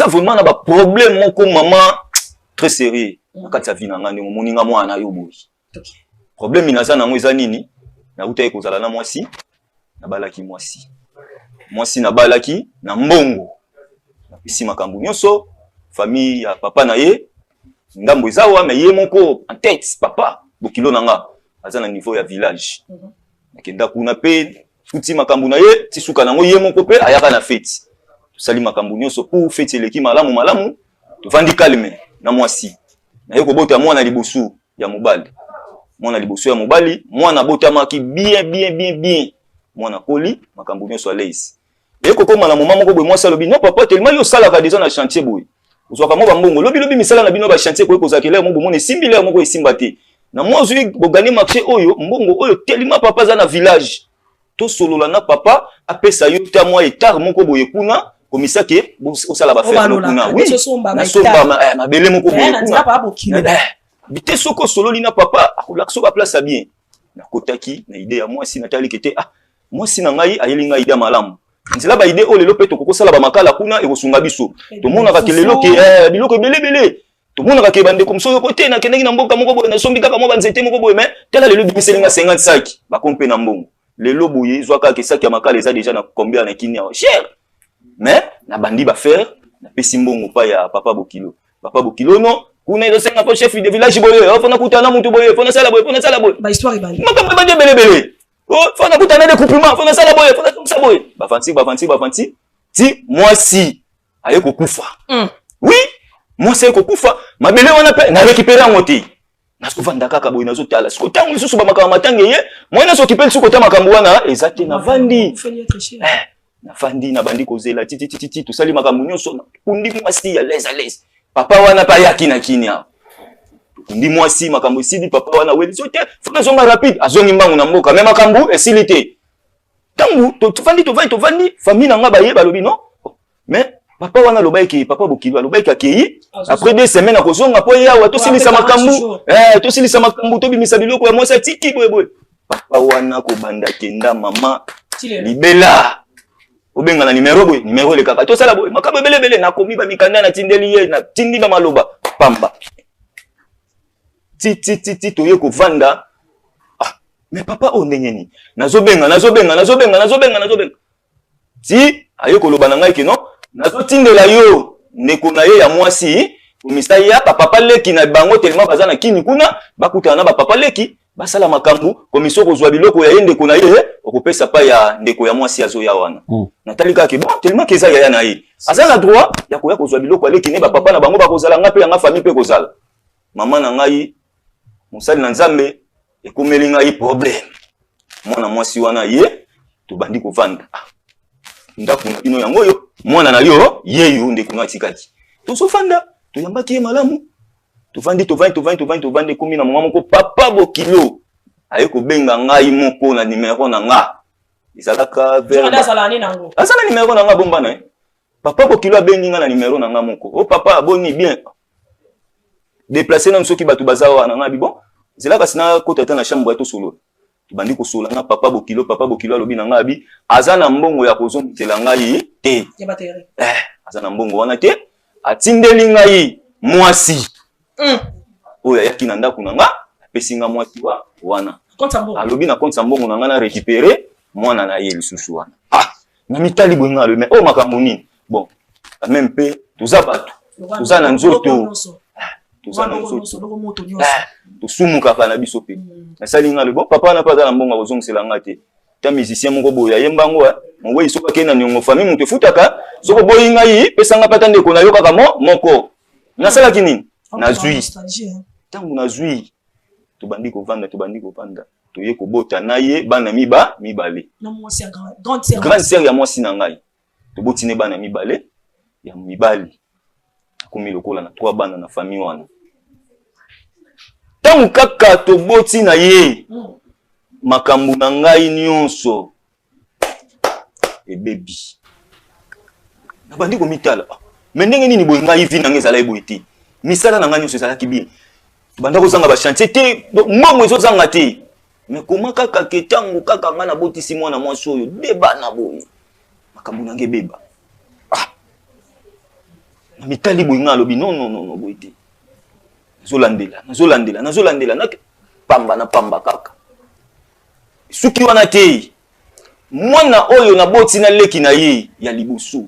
Naza vraiment na baproblème moko, mama, très sérieux na kati ya vie na ngai. Ndenge omoni nga mwana na yo boye, problème naza nango eza nini? Nautaki kozala na mwasi, nabalaki mwasi. Mwasi nabalaki na mbongo, napesi makambo nyonso, famille ya papa na ye ngambo eza wa, mais ye moko en tête, papa bokilo na nga, aza na niveau ya village. Nakenda kuna mpe futi makambo na ye ti suka nango. Ye moko mpe ayaka na feti, tosali makambo nyonso pour feti eleki malamu malamu, tovandi calme na mwasi. Naye kobota mwana liboso ya mobali. Mwana liboso ya mobali, mwana abotamaki bien bien bien bien, mwana koli, makambo nyonso alaise. Eye kokóma na moma moko boye, mwasi alobi: "Non papa, tellement yo osalaka déjà na chantier boye, ozwaka mwa bambongo, lobilobi misala na bino bachantier koyi kozalaka elere moko bomona esimbi, lere moko esimba te. Na mwa ozwi bogagner marché oyo, mbongo oyo, tellement papa aza na village, tosolola na papa, apesa yo ta mwa hectare moko boye kuna, komisa ke osala baferme kuna." Oui, nasomba mabele moko boye kuna te. Soki osololi na papa, akolakisa baplace ya bien. Nakotaki na idée ya mwasi, nataliki te. Ah, mwasi na ngai ayeli ngai idée ya malamu, nzela baidée oyo lelo mpe tokokosala bamakala kuna, ekosunga biso. Tomonaka ke lelo ke biloko ebelebele, tomonaka ke bandeko mosusu oyo te, nakendaki na mboka moko boye, nasombi kaka mwa banzete moko boye, mais tala lelo ebimiseli nga 50 saki, bakomi mpe na mbongo. Lelo boye ezwa kaka esaki ya makala eza déjà na combien na kini awa, cher. Mais nabandi bafaire, napesi mbongo pa ya papa bokilo. Papa bokilo no kuna ezosenga mpo chef de village boye, fo nakutana na mutu boye, fo nasala boye, fo nasala boye. Makambo ebandi ebelebele, fo nakutana na découplement, fo nasala boye, fo nasala boye, bafanti bafanti bafanti ti mwasi aye kokufa. Oui, mwasi aye kokufa, mabele wana mpe na récupéré yango te. Nazovanda kaka boye, nazotala. Siko ntango lisusu bamakambo matange ye moi nazokipe lisusu kota makambo wana eza te. Navandi, navandi, nabandi kozela titititi, tosali makambo nyonso, nakundi mwasi à l'aise à l'aise. Papa wana mpe ayaki na kini awa, tokundi mwasi, makambo esili. Papa wana weli so te, fo nazonga rapide. Azongi mbangu na mboka, mais makambo esili te. Ntango tovandi, tovandi, tovandi, famille na nga baye, balobi: "Non, mais papa wana alobaki, papa bokilo alobaki akei après 2 semaines akozonga mpo ye awa tosilisa makambo, tosilisa makambo, tobimisa biloko ya mwasi atiki boyeboye." Papa wana kobanda kenda, mama, libela obenga na nimero boye, nimero elekaka, tosala boye, makambo ebelebele. Nakomi bamikanda, natindeli ye, natindi bamaloba pamba ti ti ti ti toye kovanda. Ah, mais papa oyo ndenge nini? Nazobenga, nazobenga, nazobenga, nazobenga, nazobenga, ti aye koloba na ngai ke non, nazotindela yo ndeko na ye ya mwasi, komisa ya bapapa leki na bango, tellement baza na kini kuna, bakutana na bapapa leki, basala makambo, komisa kozwa biloko ya ye ndeko na ye, okopesa pa ya ndeko ya mwasi azoya wana. Natali kaka, bon, tellement ke eza yaya na ye, aza na droit ya koya kozwa biloko aleki ne bapapa na bango bakozala, nga mpe yanga famille mpe kozala. Mama na ngai, mosali na Nzambe, ekomeli ngai problème. Mwana mwasi wana ye, tobandi kovanda. Ah, ndako na bino yango oyo, mwana na yo yeyo, ndeko na atikaki, tozofanda, toyambaki ye malamu, tovandi, tovandi, tovandi, tovandi, tovandi. Ekomi na moma moko, papa bokilo aye kobenga ngai moko na nimero na nga ezalaka. Aza na nimero na nga, bomba na ye. Papa bokilo abengi nga na nimero na nga moko: "O papa, aboni bien déplace nanu soki bato baza wana." Nga bi bon, zela kasi nakota ata na chambre ya tosolola. Tobandi kosola na papa bokilo. Papa bokilo alobi na ngai, abi aza na mbongo ya kozongisela ngai te, aza na mbongo wana te. Atindeli ngai mwasi oyo ayaki na ndako na nga, apesi nga mwasi wa wana, alobi na compte ya mbongo na nga na récupéré mwana na ye lisusu wana. Ah, na mitali boye, nga alobi: "Mais oyo makambo nini?" Bon, quand même mpe toza bato, toza na nzoto, toza na nzoto, tosumukaka na biso mpe. Nasali nga, bon, papa wana mpe aza na mbongo akozongisela nga te. Ta musicien moko boye ayemba yango: "Mowei soki akei na niongo, famille moto efutaka. Soki oboyi ngai, pesanga mpe ata ndeko na yo kaka mo moko." Nasalaki nini? Nazwi. Ntango nazwi, tobandi kovanda, tobandi kovanda, toye kobota na ye bana mibale. Grande sœur ya mwasi na ngai, toboti ne bana mibale ya mibali. Akomi lokola na trois bana na famille wana. Ntango kaka toboti na ye, makambo na ngai nyonso ebebi. Nabandi komitala: "Mais ndenge nini boye? Ngai vie na ngai ezalaki boye te, misala na ngai nyonso ezalaki bien, banda kozanga bachantier te, mbongo ezozanga te. Mais koma kaka ke ntango kaka ngai nabotisi mwana mwasi oyo de bana boye, makambo na ngai ebeba?" Ah. Na mitali boye, nga alobi non, non, non, non, boye te. Nazolandela, nazolandela, nazolandela, na pamba na pamba kaka. Soki wana te, mwana oyo naboti na leki na ye ya liboso,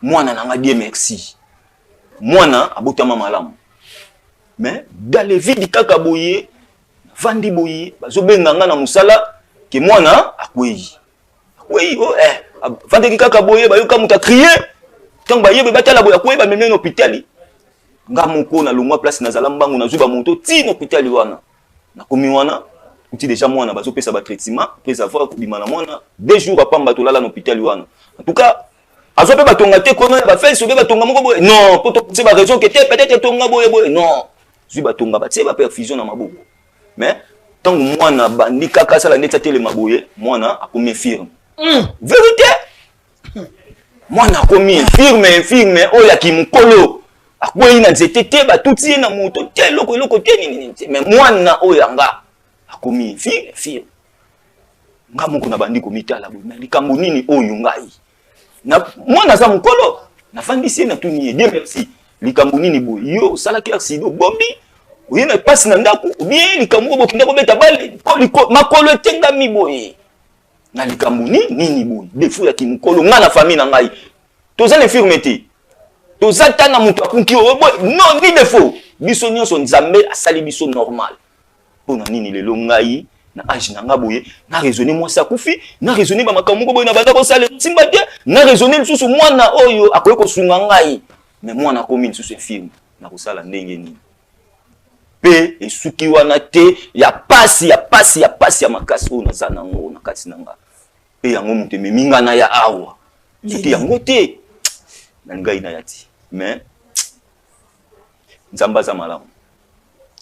mwana na nga, Dieu merci, mwana abotama malamu. Mais dans le vide kaka boye, navandi boye, bazobenga nga na mosala ke mwana akwei, akwei. Oh, eh, avandaki kaka boye, bayoka moto acrier. Ntango bayebe batala boye, akwei, bamemi na hôpital. Nga moko nalongwa place nazala mbangu, nazwi bamoto ti na hôpital wana. Nakomi wana, kuti déjà mwana bazopesa batraitement. Après avoir kobima na mwana 2 jours apamba, tolala na hôpital wana. En tout cas azwa mpe batonga te kono ya bafense obe batonga moko boye, non, po totie baraison ke te, peut-être tonga boye boye, non, zwi batonga, batie baperfusion na maboko. Mais ntango mwana bandi kaka asala ndeti atelema boye, mwana akomi infirme. Vérité, mwana akomi infirme, infirme oyo ya kimokolo. Akwei na nzete te, batuti ye na moto te, eloko eloko te, nini nini te, mais mwana oyo yanga akomi infirme, infirme. Nga moko na bandi komitala boye, mais likambo nini oyo ngai na mwana aza mokolo? Nafandisi ye, natuni ye: Dieu merci, likambo nini boye? Yo osalaki accident, obombi, oye na mpasi na ndako, obie likambo oyo bokenda kobeta bale, makolo etengami boye na likambo nini nini boye? Défaut ya kimokolo. Ngai na famille na ngai toza na infirme te, toza ta na moto akunki oyo boye, non, ni défaut. Biso nyonso Nzambe asali biso normal. Mpo na nini lelo ngai na âge na nga boye na raisonne mwasi akufi, na raisonne bamakambo moko boye na banda kosala nsimba te, na raisonne lisusu mwana oyo akoki kosunga ngai, mais mwana akomi lisusu infirme, nakosala ndenge nini? Mpe esuki wana te, ya pasi, ya pasi, ya pasi ya makasi oyo naza nango na kati na nga, mpe yango moto ememi nga na ya awa. Soki yango te, nalingai na ya ti. Mais Nzambe aza malamu.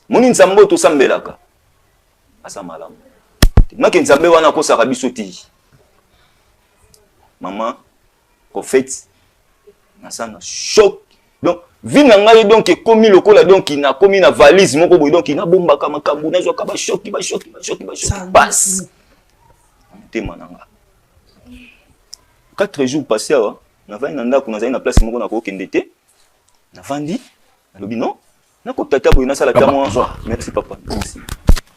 Moni, Nzambe oyo tosambelaka aza malamu. Make Nzambe wana akosaka biso te. Mama prophète, naza na choc. Donc vie na ngai donc ekomi lokola, donc nakomi na valise moko boye, donc nabombaka makambo, nazwaka bachocs, bachocs, bachocs, bachocs, pasi motema na nga. 4 jours passé awa, navandi na ndako, nazali na place moko, nakokende te. Navandi, nalobi non, nakota ta boye, nasala ta mwa, merci papa, merci,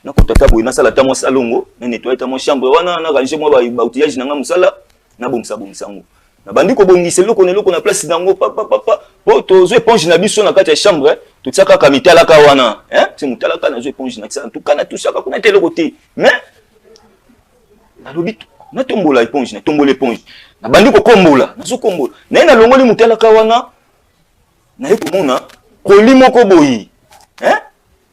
nakota ta boye, nasala ta mwa salongo, na nettoyer ta mwa chambre wana, na ranger mwa baoutillage na nga, mosala, nabongisa bongisa yango. Nabandi kobongisa eloko na eloko na place nango, papa papa, po tozwa éponge na biso na kati ya chambre, totia kaka mitalaka wana, ti motalaka, nazwa éponge na tia. En tout cas natusaka kuna te, eloko te. Mais nalobi natombola éponge, natombola éponge, nabandi kokombola, nazokombola, naye nalongoli motalaka wana, naye komona koli moko boye,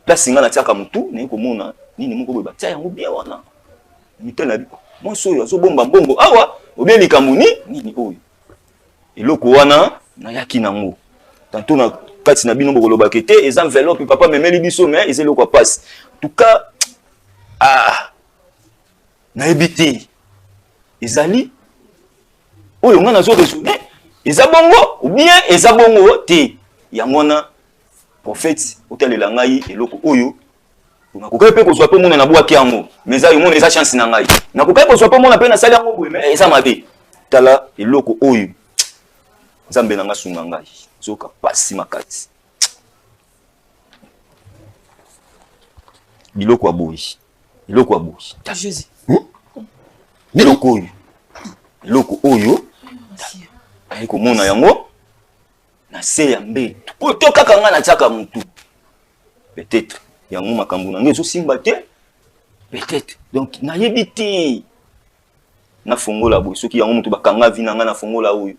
place nga natiaka motu. Naye komona nini moko boye, batia yango bien wana mitala na mwasi oyo azobomba mbongo awa, obie likambo ni nini oyo. Eloko wana nayaki nango tanto na kati na bino, bokolobaka te eza enveloppe papa memeli biso, mais eza eloko ya pasi. En tout cas, ah, nayebi te ezali oyo ngai nazo raisonner eza bongo ou bien eza bongo te. Yango wana, prophète, otalela ngai eloko oyo. Nakokaki mpe kozwa mpe mona nabwaki yango, mais eza yomona, eza chance na ngai. Nakokaki kozwa mpe mona mpe nasali yango boye, mais eza mabe. Tala eloko oyo. Nzambe na nga, sunga ngai, zoka pasi makasi. Biloko ya boye, eloko ya boye. Jésus. Eloko oyo, eloko oyo aye komona yango na se ya mbeto, po to kaka ngai natiaka motu. Peut-être yango makambo na ngai ezosimba te, peut-être. Donc nayebi te, nafongola boye, soki yango moto bakanga vie na ngai. Nafongola oyo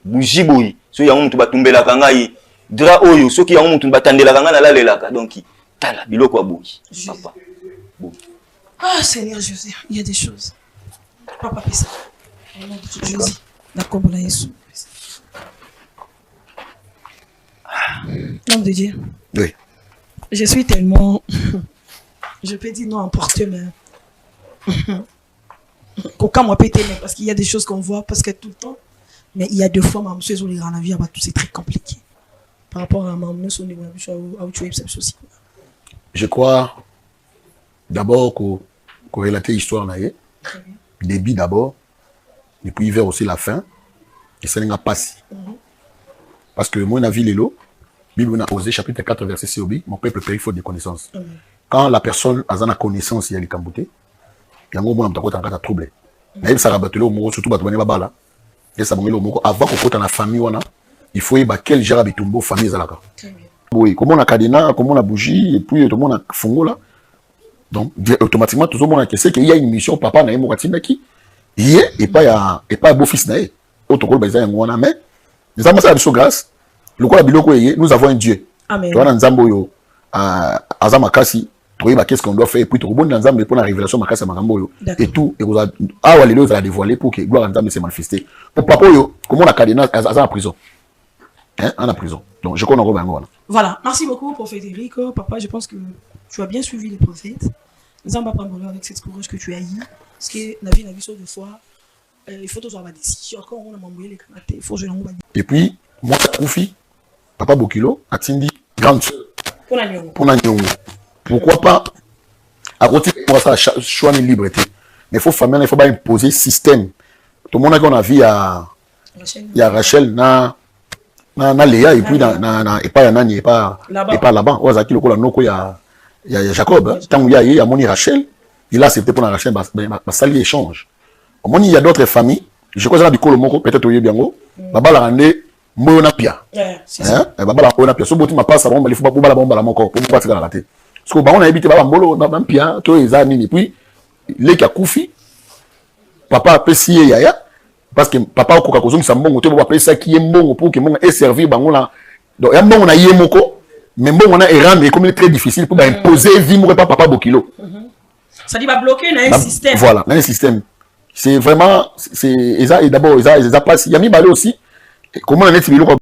bougie boye, soki yango moto batumbelaka ngai drap oyo, soki yango moto batandelaka ngai, nalalelaka. Donc tala biloko ya boye, papa, boye. Ah Seigneur Jésus, il y a des choses. Papa pesa. Au nom de Jésus. Na kombo na Yesu. Nom de Dieu. Oui. Je suis tellement, je peux dire non emporté, mais kokamwa pe te, mais parce qu'il y a des choses qu'on voit, parce que tout le temps. Mais il y a deux fois, ma monsieur, la vie, tout c'est très compliqué. Par rapport à ma monsieur, on aussi. Je crois d'abord qu'on relater l'histoire na ye. Début d'abord, et puis vers aussi la fin. Et ça n'a pas si. Parce que moi, na vie lelo, Bible na Osée chapitre 4 verset 6 obi, mon peuple périt faute de connaissance. Quand la personne aza na connaissance ya likambo te, yango omona moto akota na kati ya trouble. Nayebisaka bato eloko moko, surtout bato bane babala, yebisa bango eloko moko: avant kokota na famille wana, il faut yeba quel genre ya bitumba famille ezalaka. Boye komona cadenas, komona bougie et puis tomona fungola, donc automatiquement tozomona ke c'est que il y a une mission. Papa na ye moko atindaki ye epai ya beau-fils na ye oyo tokoloba eza yango wana. Mais Nzambe asala biso grâce lokola biloko eye, nous avons un Dieu. Amen. Toza na Nzambe oyo aza makasi. Toyeba qu'est-ce qu'on doit faire et puis tokobondela Nzambe mpona révélation makasi ya makambo oyo. Et tout ekozala awa lelo, ezala dévoilé pour que gloire ya Nzambe se manifester. Po papa oyo, komona cadenas, aza na prison, hein, aza na prison. Donc je crois nango yango wana. Voilà, merci beaucoup, prophète Eric. Papa, je pense que tu as bien suivi les prophètes. Nzambe apambola avec cette courage que tu as eu. Parce que la vie, la vie, deux fois, il faut toujours avoir des décisions. Quand on a m'envoyé les canapés, il faut que je l'envoie. Et puis mwasi akufi, papa bokilo atindi grande sœur Pour la nyongo. Mpona niongo. Pourquoi pas akoti asala choix ni libre te, mais faut famille wana, il faut baimposer système. Tomonaki on a vie ya Rachel. Ya Rachel na Léa et puis na epai ya nani, epai Laban. Epai Laban oyo azalaki lokola noko ya Jacob, hein. Ntango ya ye amoni Rachel, il a accepté mpona Rachel, basali échange. Omoni, il y a d'autres familles, je crois eza na bikolo moko, peut-être oyebi yango, babalaka nde mboyo na pia. Ouais, c'est ça. Hein? Babalaka oyo na pia. So boti mapasa bango balifu, bobala bango mbala moko po moko atikalaka te. Parce que bango nayebi te baba mbolo na mpia to eza nini. Puis leki akufi, papa apesi ye yaya parce que papa akoka kozongisa mbongo te. Bo bapesaki ye mbongo pour que mbongo eservir bango na, donc ya mbongo na ye moko, mais mbongo wana erendre ekomi très difficile pour baimposer vie moko epa papa bokilo. Ça dit va bloquer dans un système. Voilà, dans un système. C'est vraiment, c'est eza, et d'abord eza pasi ya mibale aussi komona neti biloko.